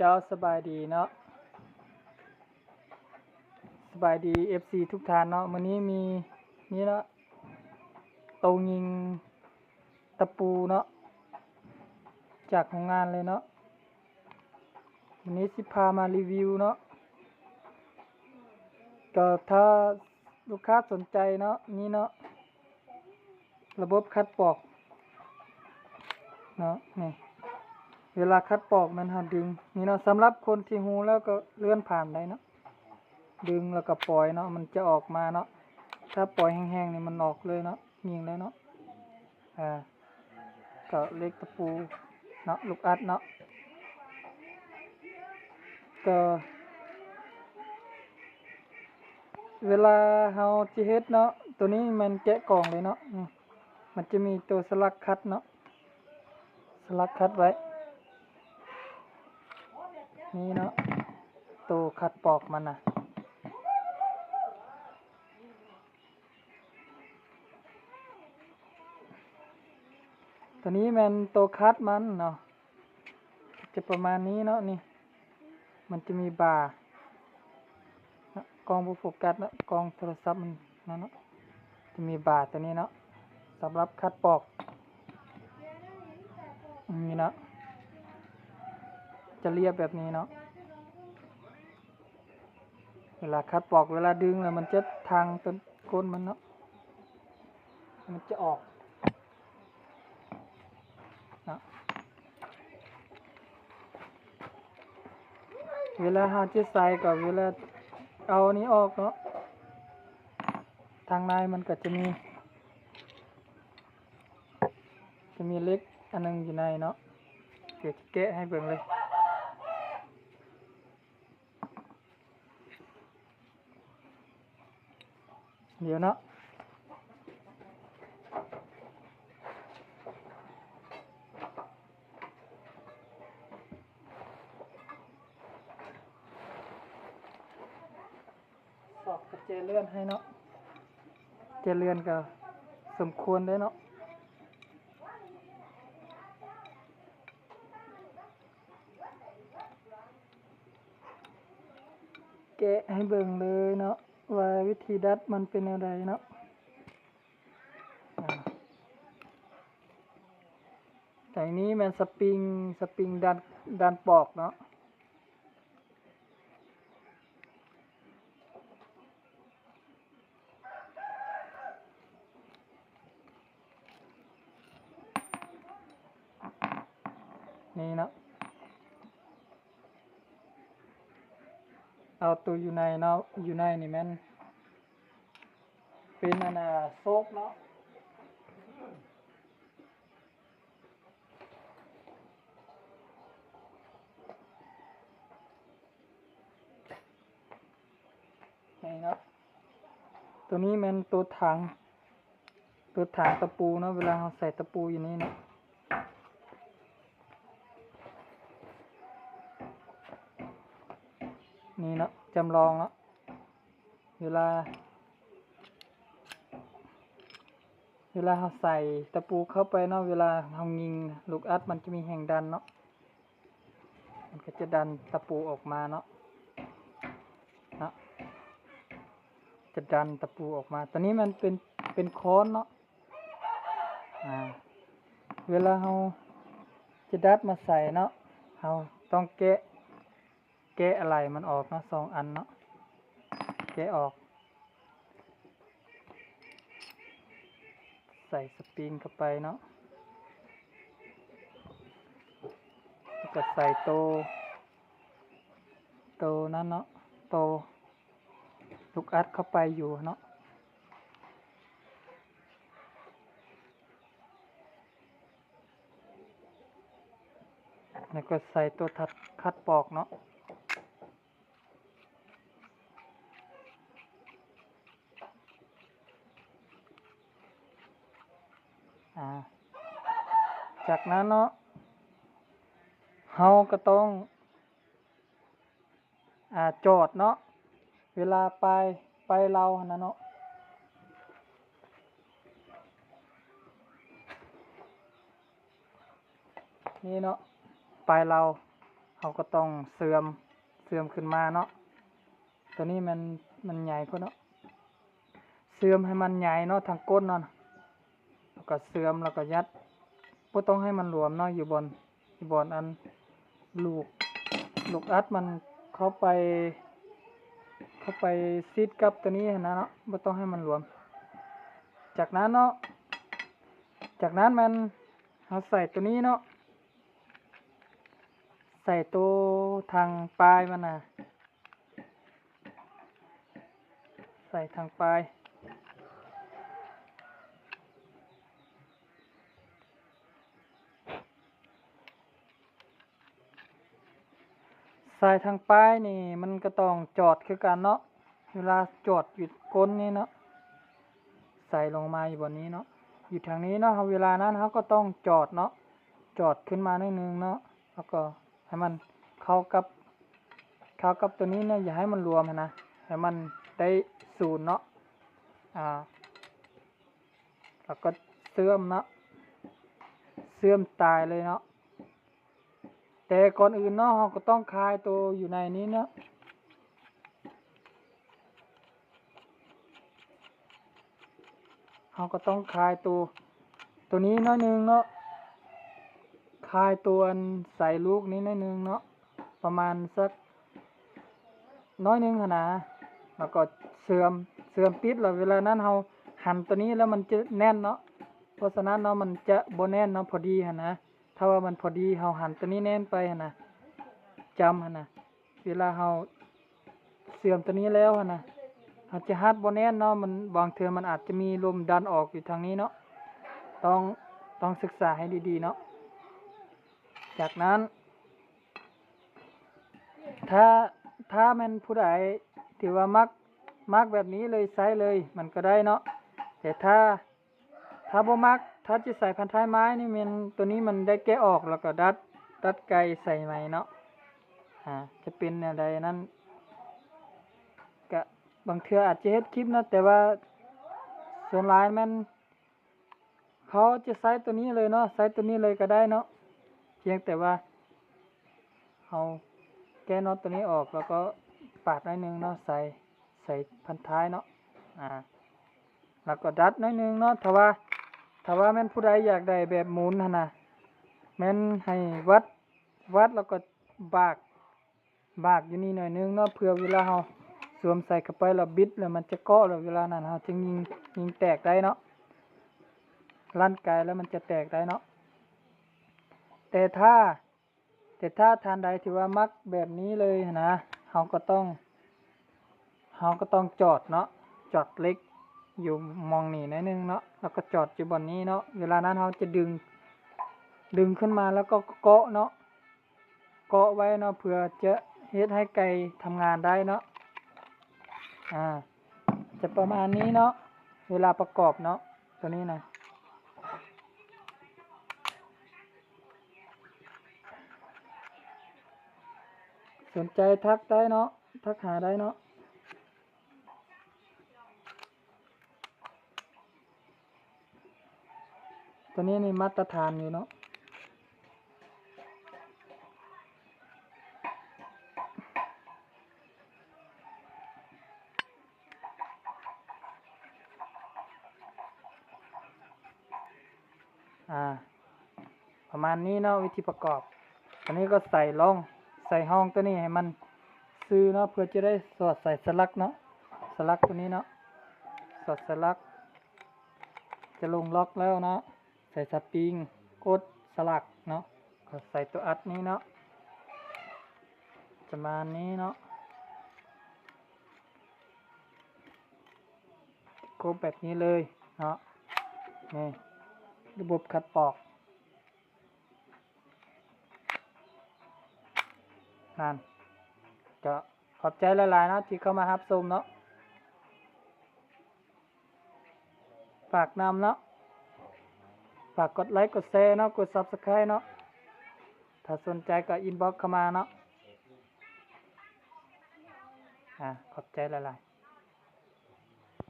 ເຈົ້າ ສະບາຍດີເນາະ ສະບາຍດີ ເອັຟຊີ ທຸກທ່ານເນາະ. ມື້ນີ້ມີ ນີ້ເນາະ ໂຕຍິງຕະປູເນາະ ຈາກໂຮງງານເລີຍເນາະ. ມື້ນີ້ຊິພາມາຣີວິວເນາະ ກໍຖ້າລູກຄ້າສົນໃຈເນາະ ນີ້ເນາະ ລະບົບຂັດປອກເນາະ. ນີ້ ເວລາຂັດປອກແມ່ນເຮົາດຶງ ນີ້ເນາະ. ສຳລັບຄົນທີ່ຮູ້ແລ້ວກໍເລື່ອນຜ່ານໄດ້ເນາະ ດຶງແລ້ວກໍປ່ອຍເນາະ ມັນຈະອອກມາເນາະ. ຖ້າປ່ອຍແຮງໆນີ້ມັນອອກເລີຍເນາະ ຍິງເລີຍເນາະ. ອ່າ ກໍເຫຼັກຕະປູເນາະ ລູກອັດເນາະ. ກໍເວລາເຮົາຈະເຮັດເນາະ ໂຕນີ້ແມ່ນແກະກ່ອງເລີຍເນາະ. ອືມ ມັນຈະມີໂຕສະຫຼັກຂັດເນາະ ສະຫຼັກຂັດໄວ້ ນີ້ເນາະ ໂຕຂັດປອກມັນນະ. ໂຕນີ້ແມ່ນໂຕຂັດມັນເນາະ ຈະປະມານນີ້ເນາະ. ນີ້ ມັນຈະມີບາ ກ້ອງບໍ່ໂຟກັດເນາະ ກ້ອງໂທລະສັບມັນນັ້ນເນາະ. ຈະມີບາໂຕນີ້ເນາະ ສຳລັບຂັດປອກ ນີ້ເນາະ ຈະລຽບແບບນີ້ເນາະ. ເວລາຂັດປອກ ເວລາດຶງແລ້ວມັນຈະທາງຕົ້ນກົ້ນມັນເນາະ ມັນຈະອອກເນາະ. ເວລາເຮົາຈະໃສ່ກໍເວລາເອົານີ້ອອກເນາະ ທາງໃນມັນກໍຈະມີ ຈະມີເຫຼັກອັນໜຶ່ງຢູ່ໃນເນາະ ດຽວຈະແກະໃຫ້ເບິ່ງເລີຍ. ດຽວເນາະ ສອກກະແຈເລື່ອນໃຫ້ເນາະ ແຈເລື່ອນກໍສົມຄວນເດ້ເນາະ. ແກະໃຫ້ເບິ່ງເລີຍເນາະ ວ່າວິທີດັດມັນເປັນແນວໃດເນາະ. ອາ ໃນນີ້ແມ່ນສະປຣິງ ສະປຣິງດັນ ດັນປອກເນາະ. ນີ້ເນາະ ເອົາໂຕຢູ່ໃນເນາະ ຢູ່ໃນນີ້ແມ່ນເປັນອັນນ່າໂຊກເນາະ. ນີ້ເນາະ ໂຕນີ້ແມ່ນໂຕຖັງ ໂຕຖັງຕະປູເນາະ ເວລາເຮົາໃສ່ຕະປູຢູ່ນີ້ເນາະ. ນີ້ເນາະ ຈຳລອງເນາະ ເວລາ ເວລາເຮົາໃສ່ຕະປູເຂົ້າໄປເນາະ ເວລາເຮົາຍິງລູກອັດ ມັນຈະມີແຮງດັນເນາະ ມັນກໍຈະດັນຕະປູອອກມາເນາະ ເນາະ ຈະດັນຕະປູອອກມາ. ໂຕນີ້ມັນເປັນ ເປັນຄ້ອນເນາະ ອາ ເວລາເຮົາຈະດັດມາໃສ່ເນາະ ເຮົາຕ້ອງແກະ ແກະອາໄຫຼ່ມັນອອກເນາະ ສອງອັນເນາະ ແກະອອກ ໃສ່ສະປຣິງເຂົ້າໄປເນາະ ແລ້ວກໍໃສ່ໂຕ ໂຕນັ້ນເນາະ ໂຕລູກອັດເຂົ້າໄປຢູ່ເນາະ. ແລ້ວກໍໃສ່ຕົວທັດ ຄັດປອກເນາະ ອາ ຈາກນັ້ນເນາະ ເຮົາກໍຕ້ອງ ອາ ຈອດເນາະ ເວລາປາຍ ປາຍເລົາຫັ້ນນະເນາະ ນີ້ເນາະ ປາຍເລົາ ເຮົາກໍຕ້ອງເຊື່ອມ ເຊື່ອມຂຶ້ນມາເນາະ. ໂຕນີ້ມັນ ມັນໃຫຍ່ໂພດເນາະ, ເຊື່ອມໃຫ້ມັນໃຫຍ່ເນາະ ທາງກົ້ນເນາະ. ແລ້ວກໍເຊື່ອມ ແລ້ວກໍຍັດ ບໍ່ຕ້ອງໃຫ້ມັນຫຼວມເນາະ ຢູ່ບ່ອນ ຢູ່ບ່ອນອັນລູກ ລູກອັດມັນເຂົ້າໄປ ເຂົ້າໄປຊິດກັບໂຕນີ້ຫັ້ນນະເນາະ, ບໍ່ຕ້ອງໃຫ້ມັນຫຼວມ. ຈາກນັ້ນເນາະ ຈາກນັ້ນແມ່ນເຮົາໃສ່ໂຕນີ້ເນາະ ໃສ່ໂຕທາງປາຍມັນນະ ໃສ່ທາງປາຍ ສາຍທາງປາຍນີ້ມັນກໍຕ້ອງຈອດຄືກັນເນາະ. ເວລາຈອດຢູ່ກົ້ນນີ້ເນາະ ໃສ່ລົງມາຢູ່ບ່ອນນີ້ເນາະ ຢູ່ທາງນີ້ເນາະ. ເຮົາ ເວລານັ້ນເຮົາກໍຕ້ອງຈອດເນາະ ຈອດຂຶ້ນມາໜ້ອຍໜຶ່ງເນາະ ແລ້ວກໍໃຫ້ມັນເຂົ້າກັບ ເຂົ້າກັບໂຕນີ້ເນາະ, ຢ່າໃຫ້ມັນລວມຫັ້ນນະ ໃຫ້ມັນໄດ້ສູນເນາະ. ອາ ແລ້ວກໍເຊື່ອມເນາະ ເຊື່ອມຕາຍເລີຍເນາະ. ແຕ່ກ່ອນອື່ນເນາະ ເຮົາກໍຕ້ອງຄາຍໂຕຢູ່ໃນນີ້ເນາະ ເຮົາກໍຕ້ອງຄາຍໂຕ ໂຕນີ້ໜ້ອຍໜຶ່ງເນາະ ຄາຍໂຕອັນໃສ່ລູກນີ້ໜ້ອຍໜຶ່ງເນາະ ປະມານສັກໜ້ອຍໜຶ່ງຫັ້ນນະ ແລ້ວກໍເຊື່ອມ ເຊື່ອມປິດ. ແລ້ວເວລານັ້ນເຮົາຫັນໂຕນີ້ແລ້ວມັນຈະແໜ້ນເນາະ ເພາະສະນັ້ນເນາະ ມັນຈະບໍ່ແໜ້ນເນາະ ພໍດີຫັ້ນນະ. ຖ້າວ່າມັນພໍດີ ເຮົາຫັນໂຕນີ້ແໜ້ນໄປຫັ້ນນະ ຈ້ຳຫັ້ນນະ. ເວລາເຮົາເຊື່ອມໂຕນີ້ແລ້ວຫັ້ນນະ ເຮົາຈະຮັດບໍ່ແໜ້ນເນາະ ມັນ ບາງເທື່ອມັນອາດຈະມີລົມດັນອອກຢູ່ທາງນີ້ເນາະ ຕ້ອງ ຕ້ອງສຶກສາໃຫ້ດີໆເນາະ. ຈາກນັ້ນ ຖ້າ ຖ້າແມ່ນຜູ້ໃດທີ່ວ່າມັກ ມັກແບບນີ້ເລີຍ ໃຊ້ເລີຍ ມັນກໍໄດ້ເນາະ ແຕ່ຖ້າ ຖ້າບໍ່ມັກ ຖ້າຈະໃສ່ພັນທ້າຍໄມ້ນີ້ແມ່ນ ໂຕນີ້ມັນໄດ້ແກະອອກ ແລ້ວກໍດັດ ດັດໄກ່ໃສ່ໃໝ່ເນາະ. ອາ ຈະເປັນແນວໃດນັ້ນ ກະບາງເທື່ອອາດຈະເຮັດຄລິບເນາະ ແຕ່ວ່າສ່ວນຫຼາຍແມ່ນເຂົາຈະໃຊ້ໂຕນີ້ເລີຍເນາະ ໃຊ້ໂຕນີ້ເລີຍກໍໄດ້ເນາະ. ພຽງແຕ່ວ່າເຮົາແກະນັອດໂຕນີ້ອອກ ແລ້ວກໍປາດໜ້ອຍໜຶ່ງເນາະ ໃສ່ ໃສ່ພັນທ້າຍເນາະ ອາ ແລ້ວກໍດັດໜ້ອຍໜຶ່ງເນາະ. ຖ້າວ່າ ຖ້າວ່າແມ່ນຜູ້ໃດຢາກໄດ້ແບບໝູນຫັ້ນນະ ແມ່ນໃຫ້ວັດ ວັດແລ້ວກໍບາກ ບາກຢູ່ນີ້ໜ້ອຍໜຶ່ງເນາະ ເພື່ອເວລາເຮົາສວມໃສ່ເຂົ້າໄປແລ້ວບິດ ແລ້ວມັນຈະເກາະ ແລ້ວເວລານັ້ນເຮົາຈຶ່ງຍິງ ຍິງແຕກໄດ້ເນາະ ລັ່ນໄກແລ້ວມັນຈະແຕກໄດ້ເນາະ. ແຕ່ຖ້າ ແຕ່ຖ້າທ່ານໃດທີ່ວ່າມັກແບບນີ້ເລີຍຫັ້ນນະ ເຮົາກໍຕ້ອງ ເຮົາກໍຕ້ອງຈອດເນາະ ຈອດເຫຼັກຢູ່ໝ່ອງນີ້ໜ້ອຍໜຶ່ງເນາະ ແລ້ວກໍຈອດຢູ່ບ່ອນນີ້ເນາະ. ເວລານັ້ນເຮົາຈະດຶງ ດຶງຂຶ້ນມາແລ້ວກໍເກາະເນາະ ເກາະໄວ້ເນາະ ເພື່ອຈະເຮັດໃຫ້ໄກ່ທຳງານໄດ້ເນາະ. ອາ ຈະປະມານນີ້ເນາະ ເວລາປະກອບເນາະ ໂຕນີ້ນະ. ສົນໃຈທັກໄດ້ເນາະ ທັກຫາໄດ້ເນາະ. ໂຕນີ້ນີ້ມາດຕະຖານຢູ່ເນາະ. ອາ ປະມານນີ້ເນາະ ວິທີປະກອບ. ອັນນີ້ກໍໃສ່ຮ່ອງ ໃສ່ຮ່ອງໂຕນີ້ໃຫ້ມັນຊື່ເນາະ ເພື່ອຈະໄດ້ສອດໃສ່ສະຫຼັກເນາະ ສະຫຼັກໂຕນີ້ເນາະ ສອດສະຫຼັກ ຈະລົງລັອກແລ້ວເນາະ ໃສ່ສະປຣິງ ກົດສະຫຼັກເນາະ ກໍໃສ່ໂຕອັດນີ້ເນາະ ປະມານນີ້ເນາະ. ກົບແບບນີ້ເລີຍເນາະ ນີ້ລະບົບຄັດປອກນັ້ນ. ກໍຂອບໃຈຫຼາຍໆເນາະ ທີ່ເຂົ້າມາຮັບຊົມເນາະ. ຝາກນຳເນາະ ຝາກກົດໄລກົດແຊເນາະ ກົດ Subscribe ເນາະ. ຖ້າສົນໃຈກໍ inbox ເຂົ້າມາເນາະ. ອາ ຂອບໃຈຫຼາຍໆ.